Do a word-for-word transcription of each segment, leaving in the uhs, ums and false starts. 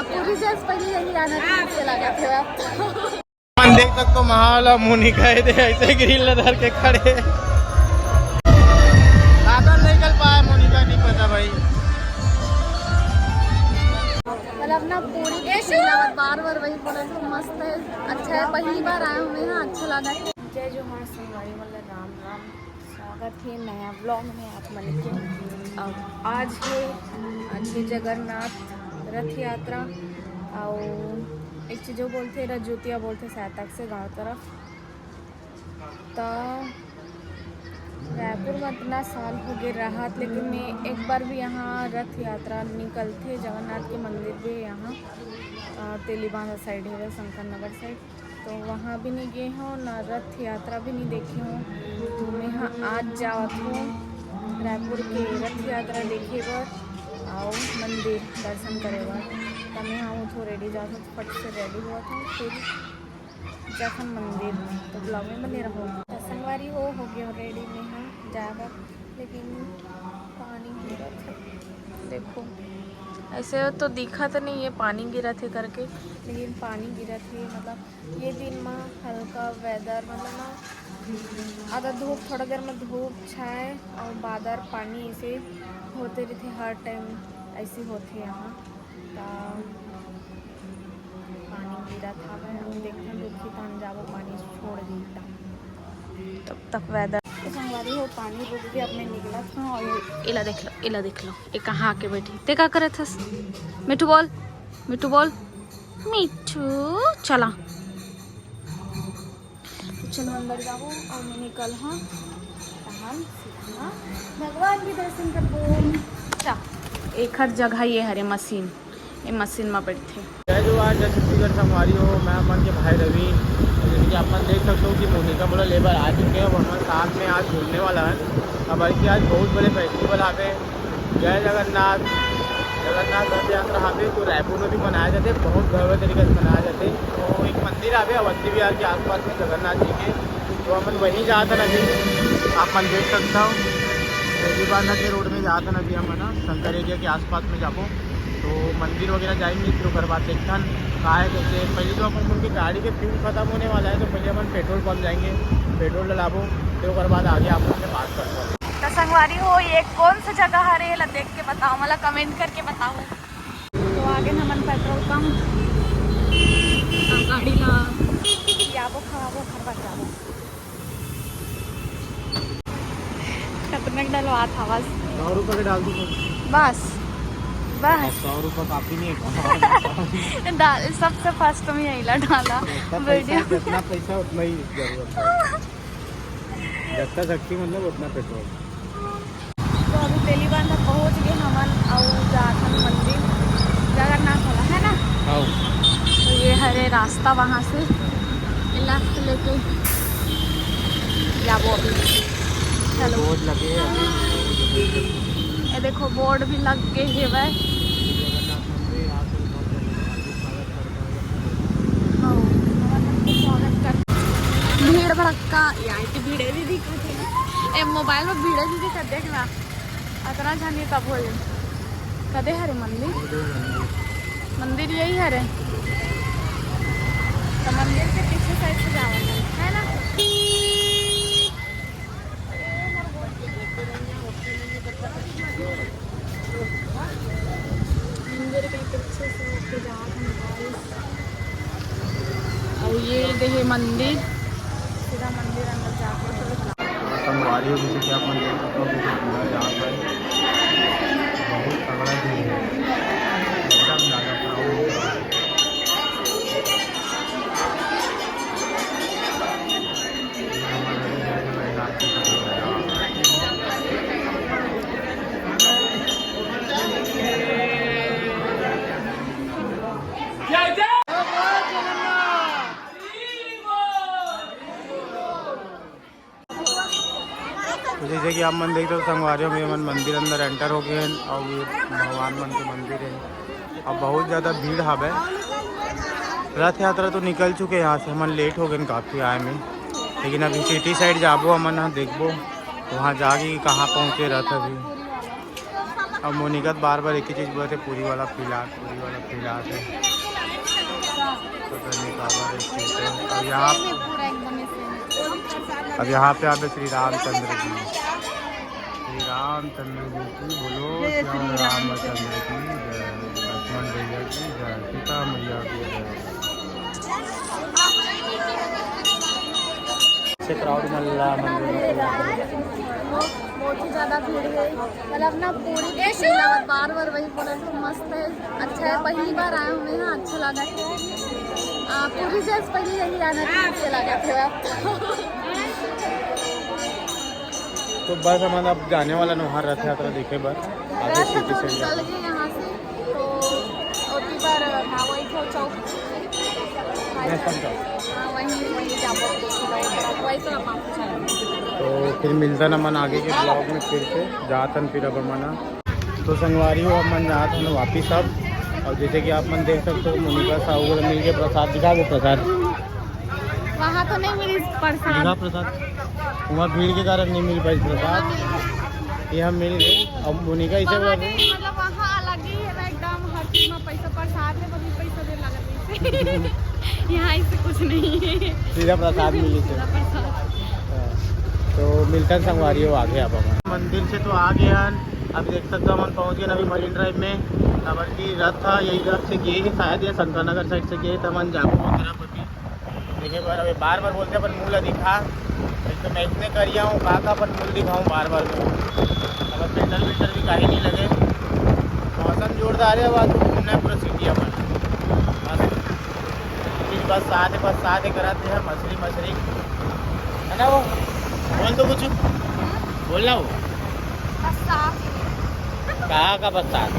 पूरी जैसे पहले यही आना ठीक से लगा था। अपन देख सकते हो माहौल, अब मोनिका हे दे ऐसे ग्रिल ला धर के खड़े। पैदल निकल पाए मोनिका, नहीं पता भाई। मतलब ना पूरी बार बार वही बोला था, मस्त है, अच्छा है, पहली बार आए हुए हैं, अच्छा लगा। जय जोहार संगवारी, मतलब राम राम। स्वागत हे नया vlog में आप मन के। अब आज हे, आज हे जगन्नाथ रथ यात्रा, अउ एक चीज जो बोलथे रजोतिया बोलथे शायद तक से गांव तरफ। त रायपुर में इतना साल हो गए रहत, लेकिन मैं एक बार भी यहाँ रथ यात्रा निकलथे जगन्नाथ के मंदिर भी यहाँ, अ, तेलीबांधा side है, शंकर नगर side। तो वहाँ भी नहीं गए हो ना रथ यात्रा भी नहीं देखे हो। तो मैं हाँ आज जावत हूँ रायपुर के रथ यात्रा देखे बर, अउ मंदिर दर्शन करे बर। तो मैं हाँ उठो ready जावत हूँ, फट से ready हुआ था, फिर जाथन मंदिर। तो vlog में बने रहो। तो संगवारी हो, हो गए ready में हाँ जाए बर, लेकिन पानी गिरत है। देखो ऐसे तो दिखत नहीं है पानी गिरत है करके, लेकिन पानी गिरत है। मतलब ये दिन में हल्का weather, मतलब ना आधा धूप, थोड़ा देर में धूप छाए और बादर पानी ऐसे होते रहते, हर time ऐसे होते यहाँ। त पानी गिरत हवे, हम देखथन रुकही तहन जाबो, पानी छोड़ दी त। तब तक weather तो संगवारी हो, पानी रुक गया, अब मैं निकलत हूँ और ये एला देख लो, एला देख लो, ये कहाँ आके बैठी, ते का करत हस? मिठू बोल, मिठू बोल, मिठू, चला। तो चलो अंदर जाबो और मैं निकल हाँ, तहन सीधा भगवान के दर्शन करबो। अच्छा, एखर जगह ये हरे मशीन, ये मशीन में बैठथे। जय जोहार, जय छत्तीसगढ़ संगवारी हो, मैं अमन के भाई रवि। और जैसे कि आप मन देख सकते हो कि मोनिका मोला लेबर आ चुके हैं, वो हमारे साथ में आज घूमने वाला है। अब भाई कि आज बहुत बड़े festival आवे, जय जगन्नाथ, जगन्नाथ रथ यात्रा आवे तो रायपुर में भी मनाया जाते, बहुत भव्य तरीके से मनाया जाते। तो एक मंदिर आवे अवस्थी विहार के आसपास में जगन्नाथ जी के, तो हमन वहीं जात हन अभी, आप मन देख सकता हो। देवी बांधा के रोड में जात हन अभी हमन ह, शंकर एरिया के आसपास में जाबो, तो मंदिर वगैरह जाएंगे, फिर ओकर बाद देखथन का है कैसे। पहले तो अपन मन के गाड़ी के फ्यूल खत्म होने वाला है, तो पहले हमन पेट्रोल पंप जाएंगे, पेट्रोल डलाबो, फिर ओकर बाद आगे आप मन से बात करबो। तो संगवारी हो, ये कौन सा जगह हरे, एला देख के बताओ, मोला कमेंट करके बताओ। तो आगे हमन पेट्रोल पंप, गाड़ी ला जाबो, खवाबो, घर बर जाबो। कतना के डलवात हवस? सौ रुपये के डाल दो। बस, बस। सौ रुपये काफ़ी नहीं है। डाल, सबसे first में यही ला डाला। जितना पैसा, वीडियो। जितना पैसा उतना ही जरूरत है। जितना शक्ति मतलब उतना पेट्रोल। तो अभी तेलीबांधा पहुंच गए हमन, अउ जात हन मंदिर जगन्नाथ वाला, है ना? हाँ। तो ये हरे रास्ता, वहाँ से लेफ्ट लेके जाबो अभी। चलो। बोर्ड लगे हैं। ये देखो, बोर्ड भी लग गए हेवय। जगन्नाथ मंदिर, यहाँ पे बहुत जगह स्वागत करता है। हाँ, स्वागत कर। भीड़ भड़क्का, यहाँ की भीड़े भी दिखत है। ए, मोबाइल में भीड़े भी दिखत, देखना। अतना झन ये तब हो जाए। कदे हरे मंदिर? मंदिर यही हरे। तो मंदिर के पीछे साइड से जावत है, है ना? मंदिर के पीछे से होके जात हन guys। और ये देहे मंदिर, सीधा मंदिर अंदर जाके संगवारी हो, जैसे कि आप मन देख सकते हो कि पूरा यहाँ पर बहुत तगड़ा भीड़ है, एकदम ज़्यादा crowd है। तो जैसे कि आप मन देख रहे हो संगवारी हो, हमन मंदिर अंदर एंटर हो गए हैं और ये भगवान मन के मंदिर है। अब बहुत ज़्यादा भीड़ हावय। रथ यात्रा तो निकल चुके हैं यहाँ से, हमन लेट हो गए काफ़ी आए में, लेकिन अभी सिटी साइड जाबो हमन, हाँ देखबो वहाँ जाके कि कहाँ पहुँचे रथ अभी। अब मोनिका तो बार बार एक ही चीज बोलते, पूरी वाला पीला, पूरी वाला पीला है। पता नहीं काबर एक चीज है। अब यहाँ, अब यहाँ पे आप श्री रामचंद्र जी, श्री रामचंद्र जी की बोलो, जय श्री श्री राम। रामचंद्र की जय, लक्ष्मण भैया की जय, सीता मैया की जय। से क्राउड मल्ला मंदिर में। बहुत ही ज्यादा भीड़ है, मतलब ना पूरी की पूरी, बार बार वही बोला तो मस्त है, अच्छा है। पहली बार आए हुए हैं, अच्छा लगा है। आ, पूरी जैसे पहले यही आना चाहिए, अच्छा लगा है। तो बस हमन अब जाने वाला नोहर रथ यात्रा देखे बर आगे रथ सिटी तो सेंटर। निकल गए यहाँ से, तो ओती पर ना वही तो चौक। जैसा का। हाँ, वहीं, वहीं जाबो, वही तो हम आपको चलाएंगे। तो फिर मिलता ना मन आगे के ब्लॉग में फिर से, जातन फिर अब मना। तो संगवारी हो, अब मन जात हन वापिस अब। और जैसे कि आप मन देख सकते हो, मोनिका साहू को मिल के प्रसाद दिखा, वो प्रसाद वहाँ तो नहीं मिली प्रसाद। दिखा प्रसाद, वहाँ भीड़ के कारण नहीं मिल पाई प्रसाद। ये हम मिल गए। अब मोनिका इसे वहाँ बोला नहीं, मतलब वहाँ अलग ही है ना एकदम, हर चीज में पैसा, प्रसाद है, बस पैसा दे लगा। यहाँ ऐसे कुछ नहीं है। सीधा प्रसाद मिली से। सीधा प्रसाद। हाँ। तो मिलतन संगवारी हो आगे अब हमन। मंदिर से तो आ गए हन। अब देख सकते हो हमन पहुँच गए अभी मरीन ड्राइव में। काबर की रथ था यही तरफ से गए ही शायद, या शंकर नगर साइड से गए, तो हमन जाबो तिरुपति। देखिए बार, अभी बार बार बोलते हैं, पर मुँह ला दिखा। एक तो मैं इतने करिया हूँ, कहाँ का अपन मुँह दिखाऊँ बार बार में। अब पेट्रोल वेट्रोल भी कहीं नहीं लगे। मौसम जोरदार है, अब आज घूमना है पूरा सिटी अपन। बस फिर बस साथ है, बस साथ है कराते हैं, मछली, मछली। है ना वो? बोल तो कुछ। बोल ना वो। बस साथ है। कहाँ का बस साथ?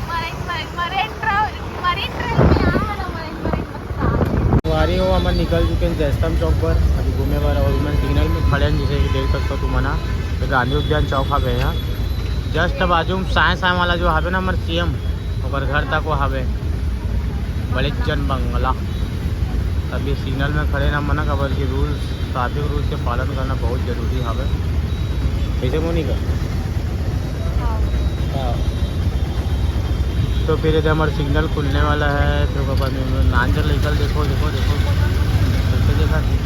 Marine, marine, marine drive, marine drive में आ रहा, मरीन, मरीन बस साथ है। संगवारी हो, हमन निकल चुके हैं जयस्तंभ चौक पर, अभी घूमे बर। और हमन सिग्नल में खड़े हैं, जैसे कि देख सकते हो तुमन ह, ये गांधी उद्यान चौक हवे यहाँ। जस्ट बाजू में साय साय वाला जो हवे ना हमर सीएम, ओकर घर तक वो हवे, बड़े जन बंगला। तब ये सिग्नल में खड़े ना मना, काबर कि रूल्स, ट्रैफिक रूल्स के पालन करना बहुत जरूरी हवे। कैसे मोनिका? हाँ। हाँ। तो फिर इधर हमारा सिग्नल खुलने वाला है, तो पापा ने नान जर निकल, देखो, देखो, देखो, कैसे देखा थी?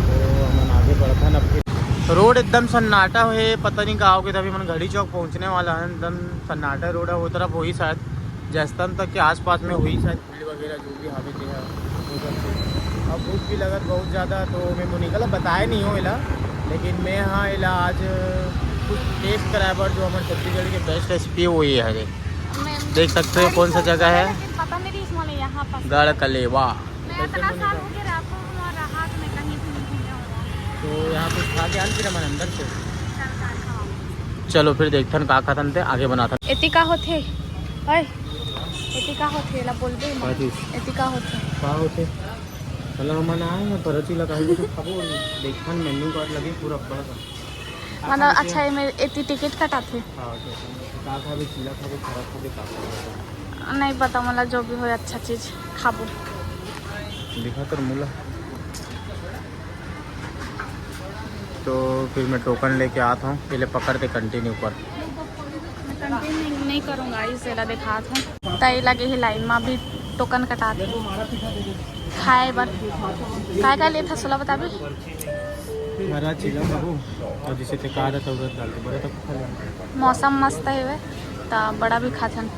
तो हमन आगे बढ़ता ना फिर। रोड एकदम सन्नाटा है, पता नहीं कहाँ हो गया। अभी हमन घड़ी चौक पहुँचने वाला है, एकदम सन्नाटा रोड है। वो तरफ होही शायद, जयस्तंभ तक के आसपास में होही शायद, पुल वगैरह जो भी हावे ते ह, वो सब चीज। अब भूख भी लगत बहुत ज़्यादा, तो मैं मोनिका ला बताए नहीं हूँ एला, लेकिन मैं हाँ एला आज कुछ टेस्ट कराए बर, जो हमारे छत्तीसगढ़ के बेस्ट रेसिपी है, वो ये है। मैं देख सकते हो कौन सा जगह है, लेकिन पता नहीं इसमें यहाँ पास गढ़ कलेवा। मैं इतना साल हो गया रात को वहाँ रहा, तो मैं कहीं भी नहीं घूमे हुआ। तो यहाँ कुछ खा के आन फिर हमन अंदर से। चल, चल, हाँ। चलो फिर देखथन का खाथन ते आगे बनाथन। एती का होथे? ओए, एती का होथे? एला बोलबे मत। का चीज? एती का होथे? का होथे? चलो हमन आए हैं, परची ला काहे कुछ खाबो, देखथन मेन्यू कार्ड लगे पूरा अब्बड़ का। मतलब, अच्छा, ये मेरे एती टिकट कटाथे? हाँ, तो का खाबे, चीला खाबे, खरा खाबे, का खाबे? नहीं पता, मतलब, जो भी हो, अच्छा चीज खाबो। दिखा तोर मुला। तो फिर मैं टोकन लेके आत हूँ, पहले पकड़ दे कंटिन्यू कर। मैं कंटिन्यू नहीं, नहीं करूँगा, इसे ला दिखात हूँ। तई लगे ही लाइन में अभी टोकन कटात हे खाए बर। काय काय लेत हस, ओला बताबे? हरा चीला खाबो, और जिसे ते का रहता उड़द दाल, तो बड़ा तक खा ले। मौसम मस्त हेवे, त बड़ा भी खाथन।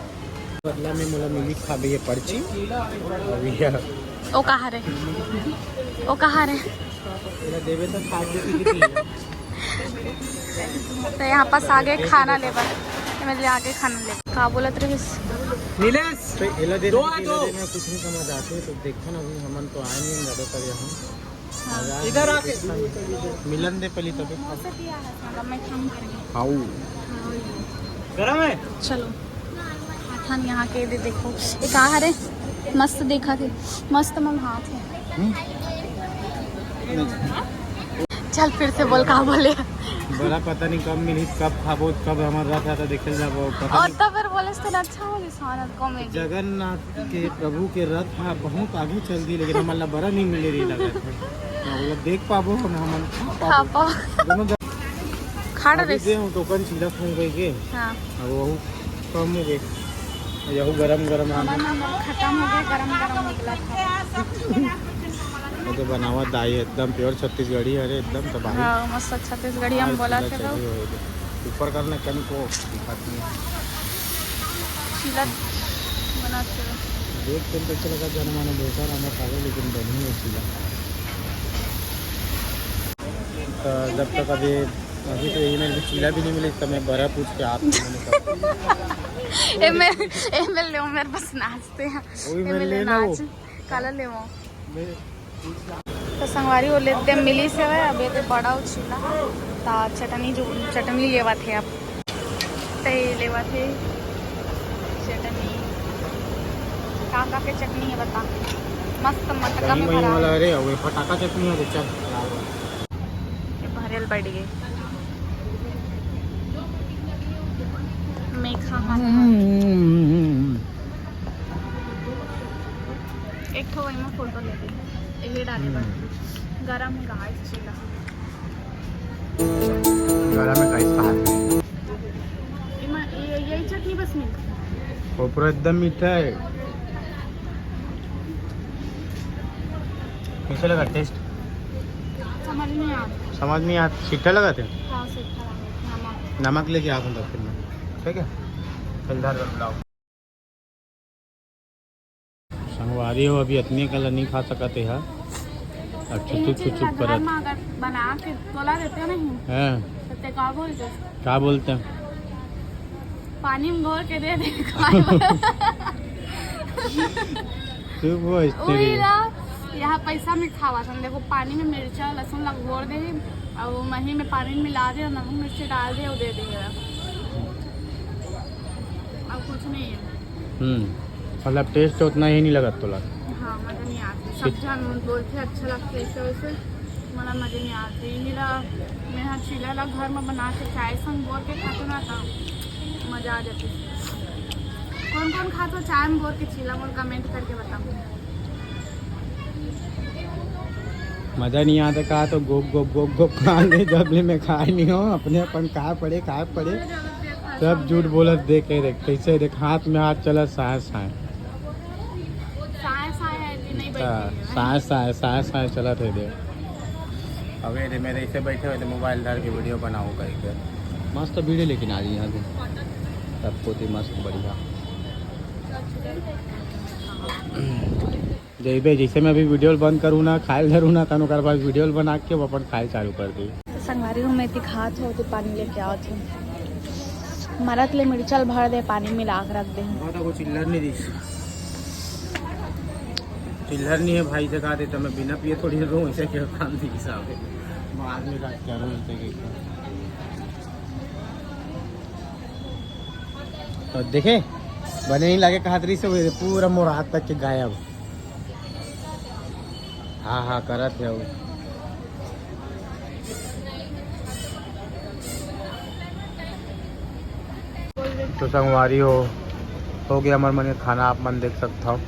बदला में मोला मिली खाबे ये पर्ची। अभी यह ओ कहाँ रे? ओ कहाँ रे? एला देबे त खा के किती? तो यहाँ पास आगे खाना लेबर, ये मेरे आगे खाना लेबर। का बोलत रहिस? नीलेश, तो एला दे दो दे, है, एला दो। दे दे, मैं कुछ नहीं समझ आते, तो देखो ना, अभी हमन तो आए नहीं ज्यादातर यहाँ। हाँ। इधर आके मिलन दे पहली तबे। मौसम दिया है, मतलब, मैं काम करेंगे। खाऊ। गरम है? चलो। खाथन यहाँ के दे देखो। ये का हरे? मस्त देखा थे। मस्त मंगात हे। हम्म? नहीं। चल फिर से बोल, का बोले? बड़ा पता नहीं कब मिली, कब खाबो, कब हमारा रथ आता, देखे जाबो, पता और नहीं। तो फिर बोले तो अच्छा हो गया, सारा कॉमेडी। जगन्नाथ के प्रभु के रथ हा बहुत आगे चल दी, लेकिन हमन ला बड़ा नहीं मिले रही लगा। ना बोला देख पाबो, ना हमन खा खा पाबो। पाबो। दोनों जग- खा अभी रहे। दे हूँ टोकन चीला फूल गई के। हाँ। अब वहू कम हो गए। यहू गरम गरम आ हमार गए। नाम खत्म हो गए, गरम गरम निकला था। ये तो बनावा दाई एकदम प्योर छत्तीसगढ़ी, अरे एकदम तबाही। हाँ, मस्त छत्तीसगढ़ी हम हाँ, बोला चीला थे तो। चाहिए होए तो। ऊपर करना कन को दिखाती है। चीला बनाते हैं। देख के तो अच्छा लगा, जन मानो भूसा रामा खा लो, लेकिन बनी है चीला। तो जब तक अभी, अभी तो यही मेरे को चीला भी नहीं मिला, इतना मैं बड़ा पूछ के आप लोगों ने कहा। ए मेरे, ए मेरे ले, मेरे बस नाचते हैं। वो भी ए मेरे मेरे ले ले ना वो। नाच, काला ले वो। मैं तो संगवारी हो लेते मिली से है, अबे तो बड़ा उछला। ता चटनी जो, चटनी लेवा थे आप। ते लेवा थे चटनी। का का के चटनी है बता? मस्त मटका दही में मही भरा वाला, है। अरे, वो फटाका चटनी है, चल। ये भरेल बैठ गए। मैं खा, खा, खा। हम्म। एक ठो वही में फोटो ले ली, यही डाले हम्म। बा। गरम है गाइस, चीला। गरम है गाइस, कहा थे? इमा-, ये, यही चटनी बस मिलती। वो पूरा एकदम मीठा है। कैसे लगा टेस्ट? समझ नहीं आता। समझ नहीं आता, मीठा लगा थे? हाँ, मीठा लगा। नमक। नमक लेके आ, फिर मैं, ठीक है, फिलहाल बुलाओ। संगवारी हो, अभी अतनी कला नहीं खा सकत हे। अब यही चुचुक चीज चुचुक ना घर करत। में अगर बना के तोला देते नहीं, हाँ। तो ते का बोलते? का बोलते? पानी में घोर के दे दे। चुप हो, वही स्त्री। ला, यहाँ पैसा में खावा था। देखो, पानी में मिर्चा, लहसुन ला घोर दे, और वो मही में पानी में मिला दे, और नमक मिर्ची डाल दे, और दे दे। अब कुछ नहीं है। हम्म, मतलब टेस्ट तो उतना ही नहीं लगत तोला। हाँ, मजा नहीं आती। सब ठीक। जन बोलते अच्छा लगता है, इसे वैसे मोला मजा नहीं आती। मेरा, मैं हाँ चीला ला घर में बना के चाय संग बोर के खाते ना, तो मजा आ जाती। कौन कौन खाते हो चाय में बोर के चीला, मोला कमेंट करके बताओ। मजा नहीं आता का तो गोप गोप गोप गोप खा ले, जब ले मैं खाए नहीं हूँ, अपने अपन खा पड़े, खा पड़े। सब झूठ बोलत देखे देख, कैसे देख, हाथ में हाथ चला, साय साय। साय साय है कि नहीं हाँ, बैठी है? साय साय, साय साय चलत है दे। अबे रे, मेरे इसे बैठे हुए थे, मोबाइल धर के वीडियो बनाओ करके। मस्त वीडियो लेकिन आ रही है अभी। सब पोती मस्त बढ़िया। जइबे, जैसे मैं अभी वीडियो बंद करूँ ना, खायल धरूँ ना, तन ओकर बाद वीडियो बना के वो अपन खायल चालू कर दी। संगवारी हो, मैं एती खात हो, तो पानी लेके आवत हो। मरत ले मिर्चा ल भर दे, पानी मिला के रख दे। बहुत को चिल्लर नहीं दी। चिल्लर नहीं है भाई, जगह दे तो मैं बिना पिए थोड़ी रहूँ, ऐसे क्या काम थी साहब। बाद में बात करूँ इस तरीके का। तो देखे, बने नहीं लागे, कहत रही से पूरा मोर हाथ तक के गायब। हाँ, हाँ, करत है वो। तो संगवारी हो, हो गया हमर मन के खाना, आप मन देख सकत हो।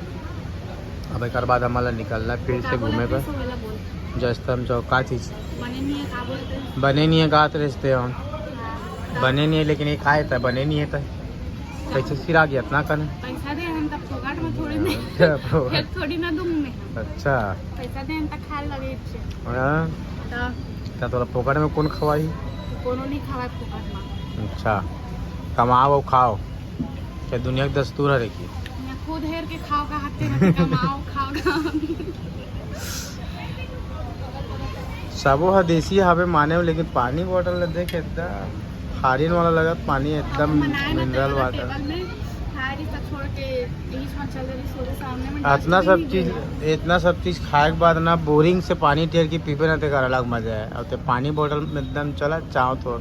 अब एकर बाद हमन ला निकलना है फिर से घूमे बर। जस्तम चौक, का चीज? बने नहीं है, का बोलते हैं? बने नहीं है, गात रिश्ते हम। हाँ। बने नहीं है, लेकिन एक आए था, बने नहीं है तो कैसे सिरा गया इतना कन? पैसा दे हम तब फोकट में थोड़ी नहीं। अच्छा, फोकट। फिर थोड़ी ना दूंगी मैं। अच्छा। पैसा दे हम तब खाए लगे इच्छे। हाँ। तो तब तोला फोकट में कौन खवाई? कोनो नहीं खवाए फोकट में। अच्छा, कमाओ और खाओ, ये दुनिया के दस्तूर है। देखिए, मैं खुद हेर के खाओ का, हाथे में कमाओ, खाओ का। सबो ह देसी हवे माने हो, लेकिन पानी बॉटल ल देख एकदम foreign वाला लगत पानी, एकदम अब बनाए ना मिनरल टेबल, वाटर। टेबल में खाए रही तो छोड़ के यही सोच चल रही, सोरे सामने में अतना डस्टबिन सब ही चीज, देना। इतना सब चीज खाए के बाद ना बोरिंग से पानी टेर के पीबे ना, तेकर अलग मजा है। अब ते पानी बॉटल में एकदम चला चाव तो। हाँ,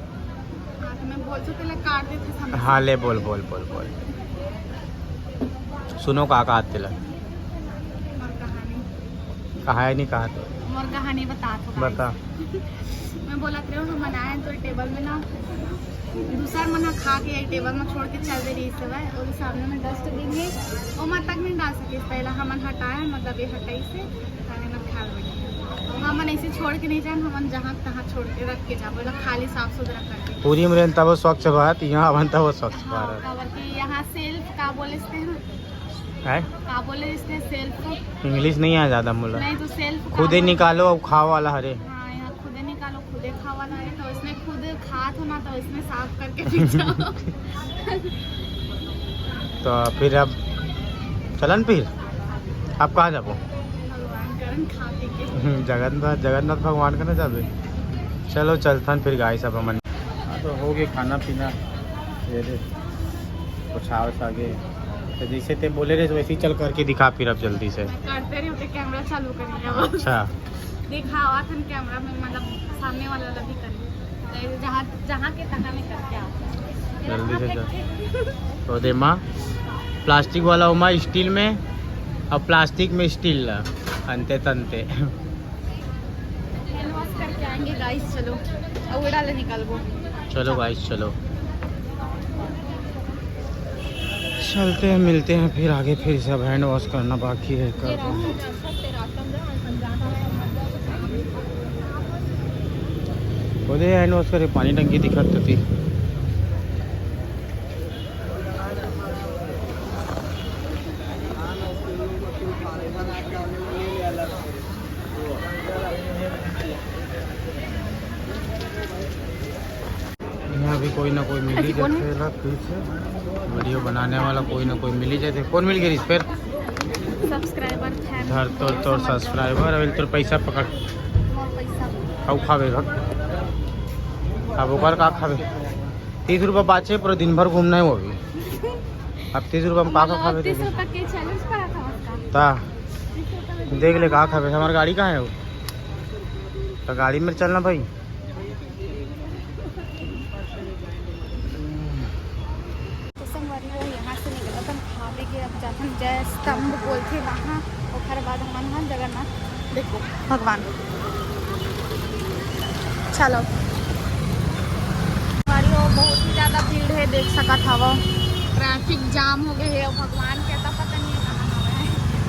तो मैं बोल तो तेला काट देते सामने। हाँ, ले बोल, बोल, बोल, बोल। सुनो का, का तेला। और कहानी। कहा है नहीं कहा तो। मोर कहानी बता तो guys। बता। मैं बोलत रहे हूँ, हम बनाए तो टेबल में ना, दूसर मन ह खा के एक टेबल में छोड़ के चल दे रही है, और सामने में डस्टबिन है, ओमा तक नहीं डाल सके। पहला हमन हटाए, मतलब ये हटाई से, ताकि ना खाल बैठे। हमन ऐसे छोड़ के नहीं जान, हमन जहाँ तहाँ छोड़ के रख के जाबो, एला खाली साफ सुथरा करके। पूरी में रहन तब स्वच्छ भारत, यहाँ आवन तब स्वच्छ हाँ, भारत। काबर कि यहाँ सेल्फ का बोले इसने, है? का बोले इसने सेल्फ? इंग्लिश नहीं आय ज्यादा मोला। नहीं तो सेल्फ का खुदे बोले? निकालो अउ खाओ वाला हरे। हाँ, यहाँ खुदे निकालो, खुदे खाओ वाला है, तो इसने खुद खात हो ना, तो इसने साफ करके पी जाओ। तो फिर अब चलन फिर, आप कहाँ जाबो? भगवान करन खा पी के। हम्म, जगन्नाथ, जगन्नाथ भगवान का ना जाबे। चलो चलथन फिर गाइस, अब हमन हाँ, तो हो गए खाना पीना, ये दे, पोछा ओछा गए। तो जैसे ते बोले रहे वैसे ही चल करके दिखा फिर अब जल्दी से। करते रहे होते कैमरा चालू कर लिया बस। अच्छा। दिखावा थन कैमरा में, मतलब सामने वाला ला भी करी। जहाँ, जहाँ के तहाँ में करके आओ। जल्दी से चल। तो दे माँ, प्लास्टिक वाला ओमा स्टील में, अब प्लास्टिक में स्टील ला, अंते तंते। हैंड वॉश करके आएंगे गाइस। चलो, अब उड़ा ले निकालबो। चलो गाइस, चलो, चलते हैं, मिलते हैं फिर आगे। फिर सब हैंड वॉश करना बाकी है, कर रहे हैं। वो दे हैंड वॉश करे, पानी टंकी दिखत थी। यहाँ भी कोई ना कोई मिल ही ऐसी कौन है? जाथे ला, फिर से वीडियो बनाने वाला कोई ना कोई मिल ही जाथे। कौन मिल गए इस पर? सब्सक्राइबर, फैन, धर तोर, तोर समझ लो। सब्सक्राइबर, अभी तोर पैसा पकड़। मोर पैसा। खाऊ खावे घर। अब ओकर का खावे? तीस रुपया बाचे, पूरा दिन भर घूमना है वो भी। अब तीस रुपया में का का मतलब खावे? तीस रुपया के चैलेंज पड़ा था उसका। ता तीस रुपया में देख ले का खावे। हमार गाड़ी कहाँ है वो? तो गाड़ी में चलना भाई। तो संगवारी हो, यहाँ से निकलत हन खावे के, अब जाथन जय स्तंभ बोलथे वहाँ, ओकर बाद हमन ह जगन्नाथ देखो भगवान। चलो संगवारी हो, बहुत ही ज्यादा भीड़ है, देख सकत हव, ट्रैफिक जाम हो गए है। अब भगवान के तो पता नहीं है कहाँ हवे,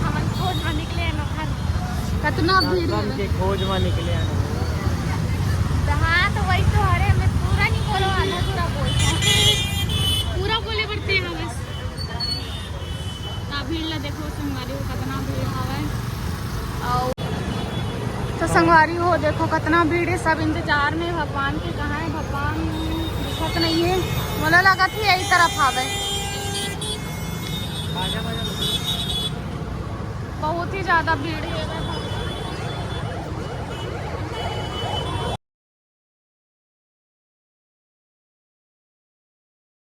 हमन खोज में निकले हैं ओकर। कितना भीड़ है। के खोज में निकले हैं। हाँ, तो वही तो, अरे, मैं पूरा नहीं बोलो, आधा पूरा बोल। पूरा बोले पड़ते हैं बस। तो भीड़ ला देखो संगवारी हो, कितना भीड़ हवे। और तो संगवारी हो, देखो कितना भीड़ है, सब इंतजार में भगवान के। कहाँ है भगवान? दिखत नहीं है, मोला लगत है यही तरफ हवे। बहुत ही ज्यादा भीड़ है।